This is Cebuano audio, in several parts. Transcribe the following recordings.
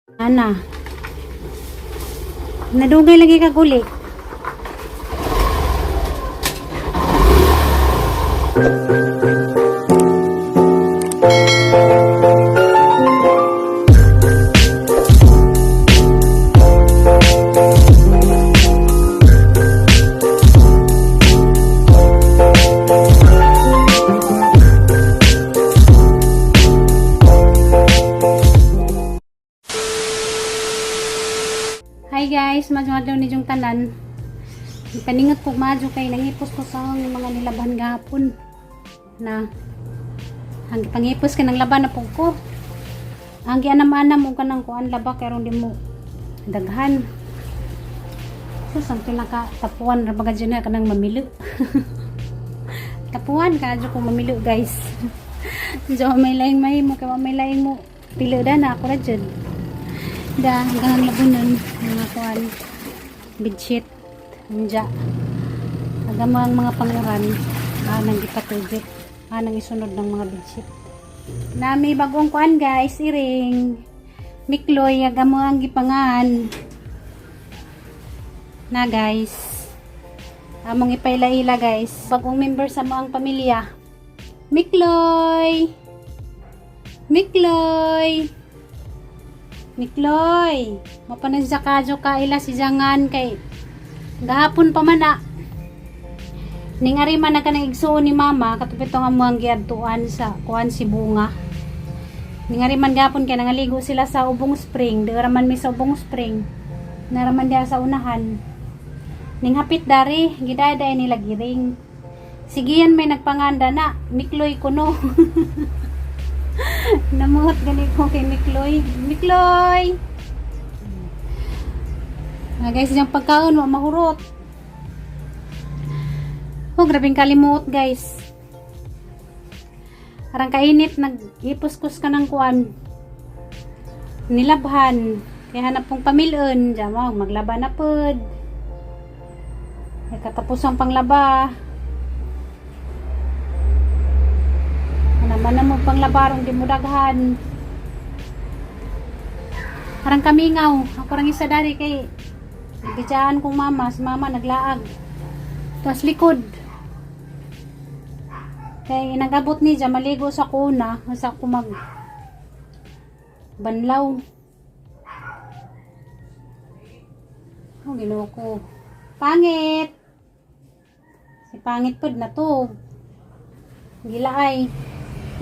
Ana. Nadugay lagi ka guli. Hi guys, madyo ni yung tanan. Paningot ko madyo kay nangipos ko sa ang mga nilaban gahapon na ang pangipos ka ng laban na pug ko. Ang gianam-anam og kanang kuan laba kay aron di mo daghan. Sus, ang pinaka tapuan ra baga dyan na kanang mamilo. Tapuan ka adyo ko mamilo, guys. Diyo may laing mahimo kay wa may laing mo pilo da na ako ra jud. Da hanggang labunon mga kuan bedsheet anja. Hanggang mga panguran nang gipatubit nang isunod ng mga bedsheet. Na may bagong kuan, guys, iring. Mikloy aga mo ang gipangan. Na, guys. Among ipaila-ila, guys. Bagong member sa mo ang pamilya. Mikloy! Mikloy! Mikloy! Mapanan siya kadyo kaila si Jangan kay gahapon pa man na. Ning ari man na ka nang igsuon ni mama katupit nga mo ang giadtuan sa kuan si Bunga. Ning ari man gahapon kay nangaligo sila sa Ubong Spring, di ra man mi sa Ubong Spring. Naraman diha sa unahan. Ning hapit dari, gidayday nila giring. Sigiyan may nagpanganda na, Mikloy kuno. Namuhat gani ko kay Mikloy. Mikloy! Ah, guys, yung pagkaon, wa mahurot. Oh, grabing kalimot, guys. Arang kainit, nag-ipuskus ka ng kuan. Nilabhan. Kaya hanap pong pamilon. Diyan mo, maglaba na pod. Ay, katapos ang panglaba. Ano man na mo panglabarong di mo daghan. Parang kamingaw. Ako rang isa dari kay Nagbidyaan kong mama. Si mama naglaag. Tapos likod. Kay nagabot ni dyan, maligo sa kuna. Sa ako mag banlaw. Oh, Ginoo ko. Pangit! Si pangit pod na to. Gilaay.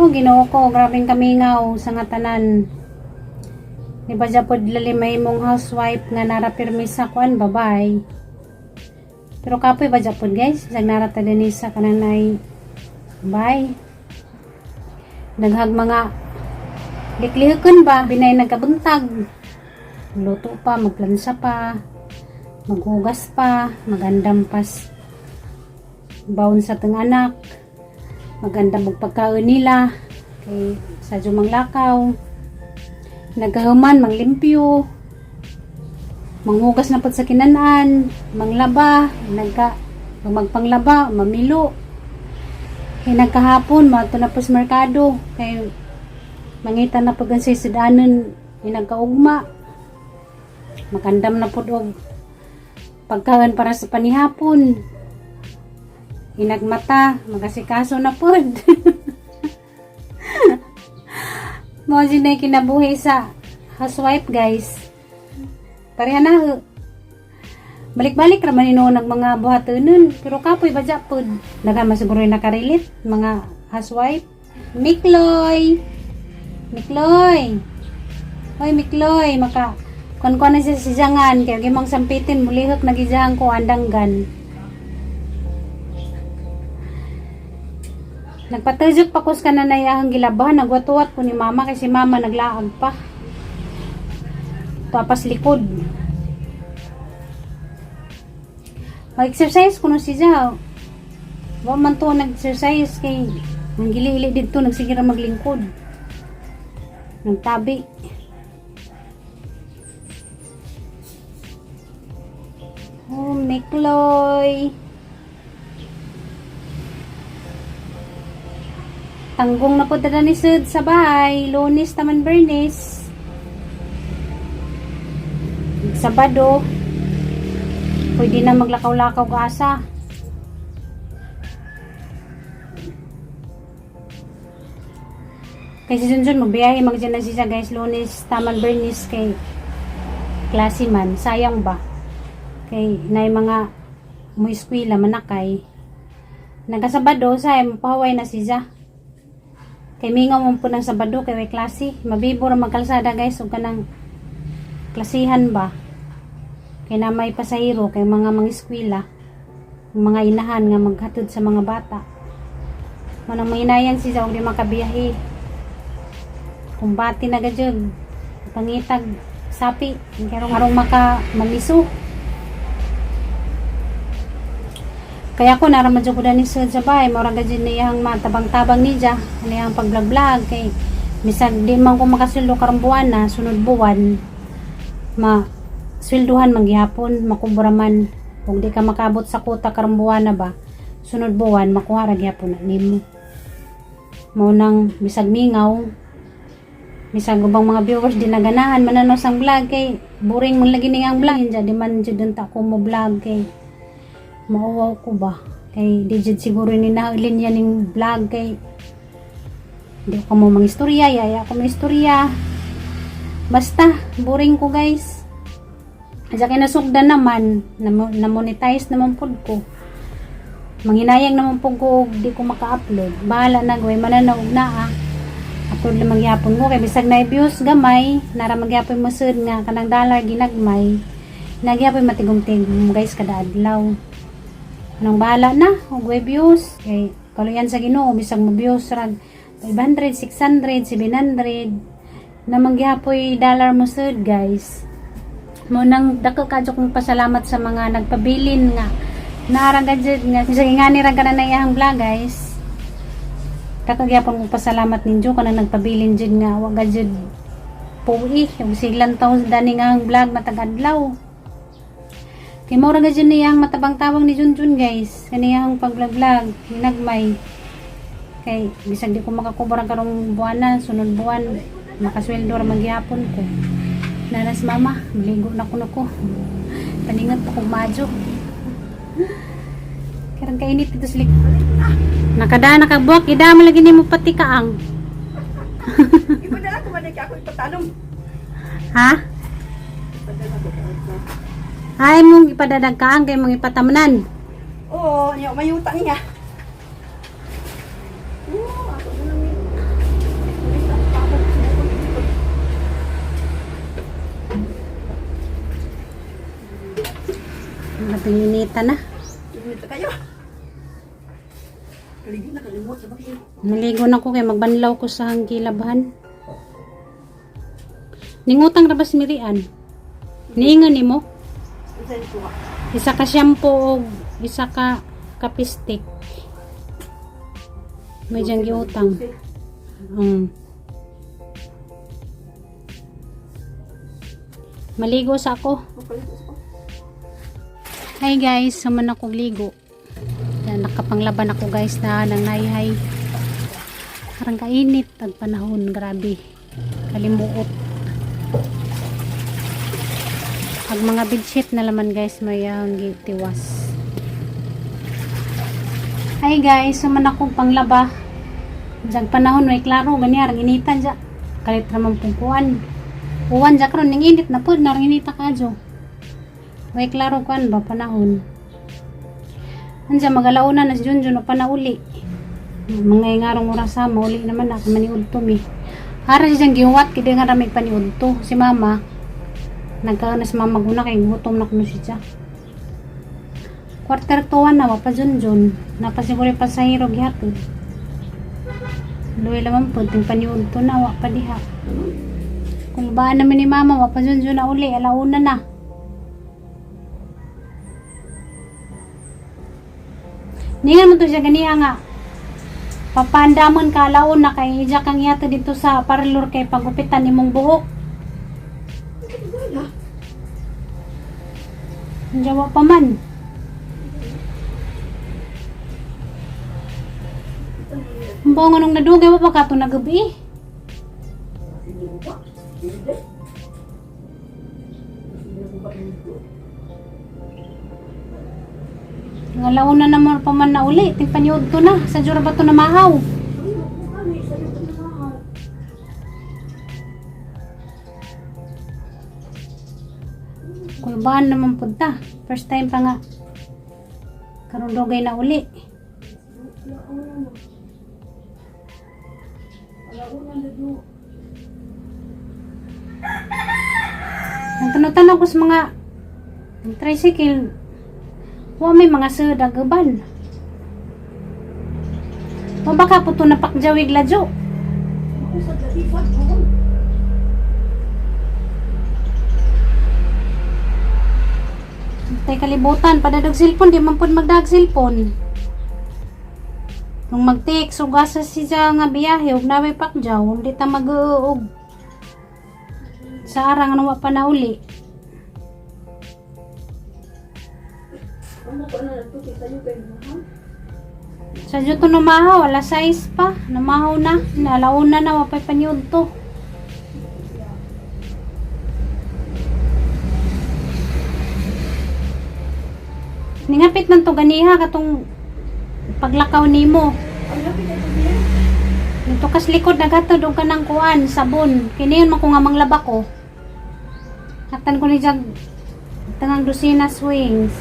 Oh, Ginoo ko, grabing kamingaw sa nga tanan. Di ba dyan pod lalimay mong housewife nga nara pirmi sa kuan, babay. Pero kapoy ba dyan pod, guys? Sag nara ta dinhi sa kananay. Bye. Naghag mga liklihokon ba, binay nagkabuntag. Luto pa, magplansa pa, maghugas pa, magandam pas baon sa teng anak, maganda magpagkaon nila kay sa manglakaw, nagkahuman manglimpyo, manghugas na pod sa kinanan, manglaba, nagka magpanglaba, mamilo. Kay nagkahapon maadto na po sa merkado kay mangita na pag sa sudanon nagkaugma, magandam na pod og pagkaon para sa panihapon, inagmata, magasikaso na pod. Mo na kinabuhi sa housewife, guys. Pareha na ho. Balik-balik ra man hinuon ang mga buhatonon, pero kapoy ba pod. Daghan man siguro yung nakarelate mga housewife. Mikloy. Mikloy. Hoy Mikloy, maka kon kon na siya si Jangan kay gimong sampitin mulihok nagijahan ko andanggan. Nagpatujok pa kus ka na nayahang gilabahan, nagwatuwat ko ni mama kasi mama naglaag pa. Tapas likod. Mag-exercise kuno si Jaw. Wa man to nag-exercise kay ang gili-ili didto nagsige ra maglingkod. Nagtabi. Oh, Mikloy. Tanggong na po dala ni Sud sa bahay. Lunes taman Bernice. Sabado pwede na maglakaw-lakaw ka asa. Kay si Junjun magbiyahe magdyan na siya guys, Lunes taman Bernis kay klase man, sayang ba? Kay nay mga mo eskwela manakay. Nagasabado say mapahaway na siya. Kay mingaw man po ng Sabado kay way klase. Mabibo ra magkalsada guys ug kanang klasihan ba. Kay na may pasahero kay mga mangiskwela, mga inahan nga maghatod sa mga bata. Manang mahinayang siya og di makabiyahe. Kumbati na gadyod. Pangitag sapi karong arong maka mamiso. Kaya ako nara man jud ko dani sa bahay, mao ra gajud niyang matabang-tabang niya, niyang pag-vlog-vlog kay bisag di man ko makasweldo karong buwan na, sunod buwan ma swelduhan man gihapon, makubra man. Kung di ka makabot sa kuta karong buwan na ba, sunod buwan makuha ra gihapon na nimo. Mao nang bisag mingaw, bisag ubang mga viewers di naganahan mananaw sang vlog kay boring man lagi ning ang vlog. Hindi di man jud unta ko mo vlog kay mauwaw ko ba kay di jud siguro ni na linya ning vlog kay di ko mo mangistorya, yaya ko istorya, basta boring ko guys. At kinasugdan naman na monetize naman pud ko, manghinayang naman pud ko og di ko maka-upload. Bahala na gaway mananaw og naa, upload lang magyapon ko kay bisag na views gamay nara magyapon mo sud nga kanang dollar ginagmay nagyapon matigom-tigom guys kada adlaw. Anong bahala na og way views kay kaluyan sa Ginoo bisag mo views rag 500, 600, 700 na manggihapoy dollar mo sud guys. Mo nang dako kadyo kong pasalamat sa mga nagpabilin nga naara gajud nga bisag ingani ra ka na iyang vlog guys. Dako gyapon kong pasalamat ninyo kanang nagpabilin jud nga wa gajud puwi ug siglan taw dani nga ang vlog matag adlaw. Kay mao ra gajud niya ang matabang-tabang ni Junjun guys. Kaniyang pag-vlog-vlog, hinagmay. Kay bisag di ko makakubra karong buwana, sunod buwan makasweldo ra magyapon ko. Nanas mama, maligo na ko nako. Paningat pa kong madyo. Karang kainit dito sa likod. Nakada nakabuak, ida mo lagi nimo pati kaang. Ipadala ko man ako ipatanong. Ha? Ipadala ko kay ako. Ay mong ipadadag kaang kay mong ipatamnan. Oo, niya mayuta niya. Oo, ako na lang yun. Napinginita na. Init kayo. Kaligid na kalimot sa bakit. Naligo na ko kay magbanlaw ko sa hanggilabahan. Ningutang ra ba si Mirian? Niingon nimo? Unsa ni kuha? Isa ka shampoo og isa ka kapistik. May diyang giutang. Maligo sa ako. Hi guys, suman ako ligo. Yan, nakapanglaban ako guys na nang nayhay. Karang kainit ang panahon, grabe. Kalimuot. Pag mga bedsheet na laman guys, may ang gitiwas. Hi guys, suman akong panglaba. Diyan panahon may klaro gani arang initan dya. Kalit raman pong kuan. Uwan dya karon ning init na pud narang inita kadyo. May klaro kuan ba panahon. Anja magalauna na si Junjun o panauli. Mga ingarong oras ha, mauli naman ako maniudto mi. Ara siyang gihuwat kay nga ramig paniudto si mama. Nagkaon na si mama guna kay gutom na kuno siya. 12:45 na wa pa Junjun. Napasiguro yung pasahero gihatod. Luwi lamang po, ting paniudto na wa pa diha. Kung ba naman ni mama, wa pa Junjun na uli, alauna na. Ningan mo to siya ganiya nga. Papandamon ka alaon na kay ija kang iyata dito sa parlor kay pagupitan imong buhok. Jawa pa man. Ang bongo nung nadugay mo pa kato nagabi. Ba- Nga launa na mo pa man na uli. Tingpanyod to na. Sa jura ba to na mahaw? Ay, ako kami, sa ito na mahal. Kulbaan naman punta. First time pa nga. Karon dugay na uli. Alauna na. Alauna na do. Ang tanaw-tanaw ko sa mga tricycle, wa may mga sudag uban. O baka po ito napakjawig ladyo. Ako sa dalifat mo. Tay kalibutan, padadag cellphone, di man po magdag cellphone. Kung mag-text, ug asa siya nga biyahe, ug naway pakjaw, hindi ta mag-uog. Sa arang ano wa pa na uli. Ano ko na nagtuki sa'yo kay mahal? Sa dyo to numahaw, alas 6 pa. Namahaw na, alauna na, wapay panyod to. Ningapit man to ganiha katong paglakaw nimo. Ang lapit na ito niya. Dito kas likod nagatod og kanang kuan sabon. Kini yun man ko nga manglaba ko. Hatan ko ni jag tangang dosina swings.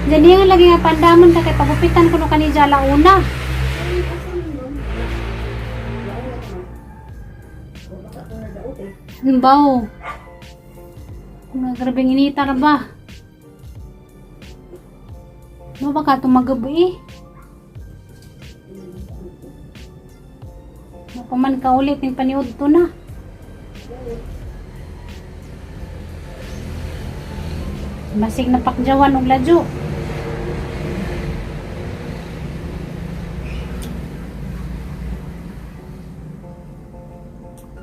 Diyan niya lagi nga pandamon ka kay pagupitan ko no kanija launa. Ay, asa yun nun? Launa ka man. O, baka ito na daot eh. Baw. Nga grabeng inita ra ba? No baka tumagabi eh. Mapaman ka ulit yung paniod to na. Basig na pakjawan og ladyo.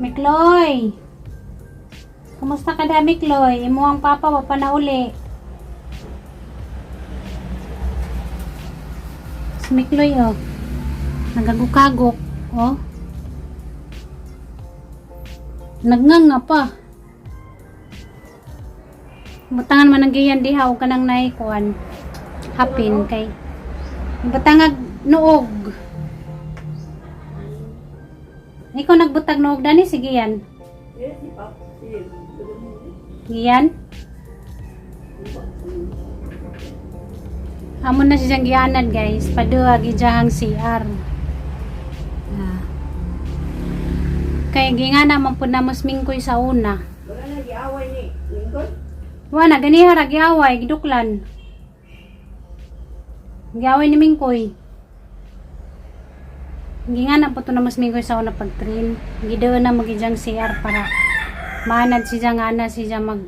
Mikloy! Kumusta ka da, Mikloy? Imo ang papa, wa pa na uli. Si Mikloy, oh. Nagagukagok, oh. Nagnganga pa. Butangan man ang giyan diha og kanang naikuan. Hapin kay butangag noog. Ikaw nagbutag noog dani sige yan. Eh, si Pap, si Giyan? Amo na siyang giyanan guys. Padua gijahang CR. Ah. Kay gingana man pud namos mingkoy sa una. Wala na giaway ni Lincoln. Wa na ganiha ra giaway giduklan. Giaway ni Mingkoy. Gingana po to namos mingkoy sa una pag-train. Gidoon na magijang CR para maanad siya nga ana siya mag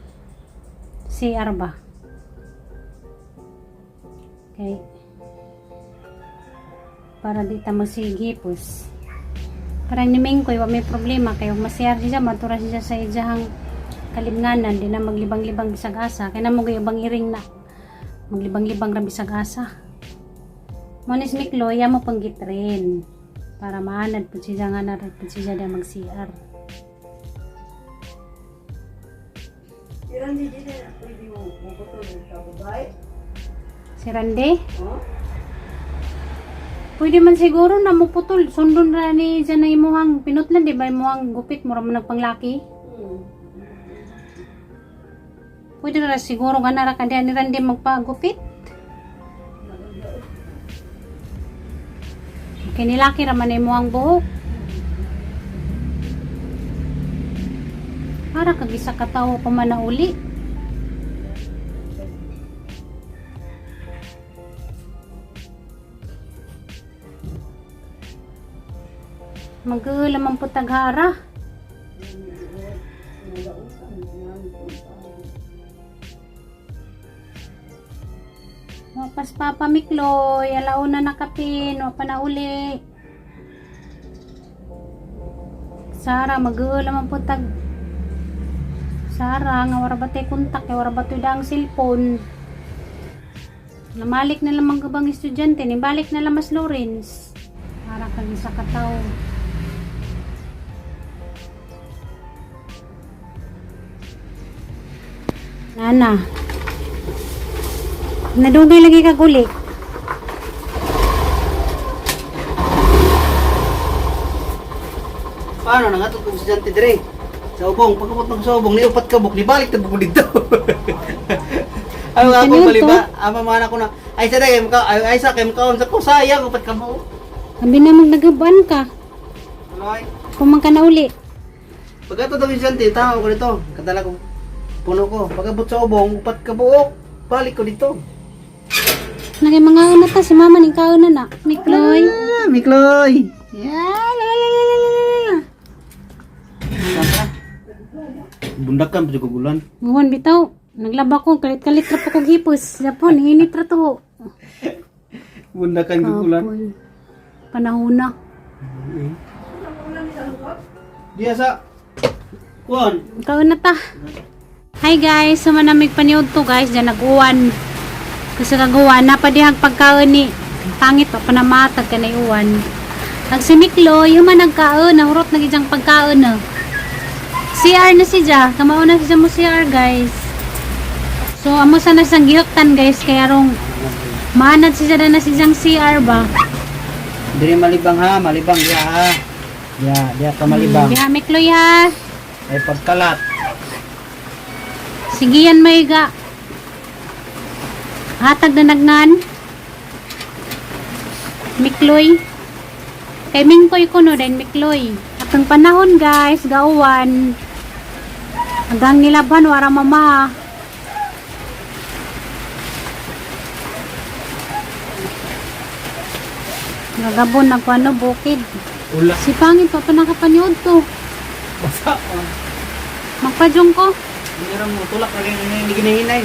CR ba. Okay. Para di ta masigi pus. Parang ni Mingkoy wa may problema kay ug ma-CR siya matura siya sa iyang kalimnganan di na maglibang-libang bisag asa kay na mo ibang iring na maglibang-libang ra bisag asa. Mo ni si Mikloy amo pang gitren para maanad pud siya nga na pud siya da mag CR. Si Randy di na pwede mo muputol sa babae. Si Randy, Oh? pwede man siguro na muputol sundon ra ni dyan na imuhang pinutlan di ba imuhang gupit mura man nagpanglaki. Pwede ra siguro nga nara ka ni Randy magpagupit. Kinilaki ra man imo ang buhok. Para kag isa ka tawo pa man na uli. Mag-uulamang po taghara. Wapas Papa Mikloy, alauna na kapin, wapa na uli. Sara, mag-uulamang po tag... Sara, nga wara ba tayo kontak, eh, wara ba tayo daang cellphone. Namalik na lamang gabang estudyante, nibalik na lamas Lawrence. Para kag isa ka tao. Nana. Nadugay lagi ka guli. Paano nangatod kong estudyante dire? Sa ubong, pagkabot ng sa ubong, ni upat kabuk, ni balik na ko dito. Ano nga akong Ano to? baliba? Ama man ako na, ay sa kay maka, ay sa kay makaon sa ko sayang upat kabuk. Sabi na magnagaban ka. Ano ay? Kumang ka na uli. Pagkatod ang estudyante, tao ko dito. Kadala ko puno ko. Pagkabot sa ubong, upat kabuok, balik ko dito. Nagay mga una ta si mama ning kaon na na. Mikloy. Ah, Mikloy. Yeah, la la la la la la. Bundakan pa ko gulan. Muhon bitaw. Naglaba ko kalit-kalit ra pa ko gipos. Japon init ra to. Bundakan ko gulan. Kapoy. Panahon na. Diya sa kuan. Kaon na ta. Hi guys, so manamig paniod to guys, diyan nag-uwan. Kasi kagawa na pa dihang pagkaon ni pangit pa panamatag ka na uwan. Ang si Miklo, yung man nagkaon, nahurot na gidyang pagkaon na. CR na si Ja, kamao na si Ja mo CR guys. So amo sana siyang gihaktan guys, kaya rong maanad si Ja na si Jang CR ba. Diri malibang ha, malibang diya ha. Diya, diya ka malibang. Diha Mikloy ha. Ay pagkalat. Sige yan may ga. Hatag na nagnan. Mikloy. Kay Mingkoy ko no, dahil Mikloy. Atong panahon guys, gauwan. Hanggang nilaban, wara mama. Gagabon na ano, bukid. Ula. Si pangit pa pa nakapaniod to. Basa. Magpadyong ko. Meron mo tulak lagi ni ginahinay.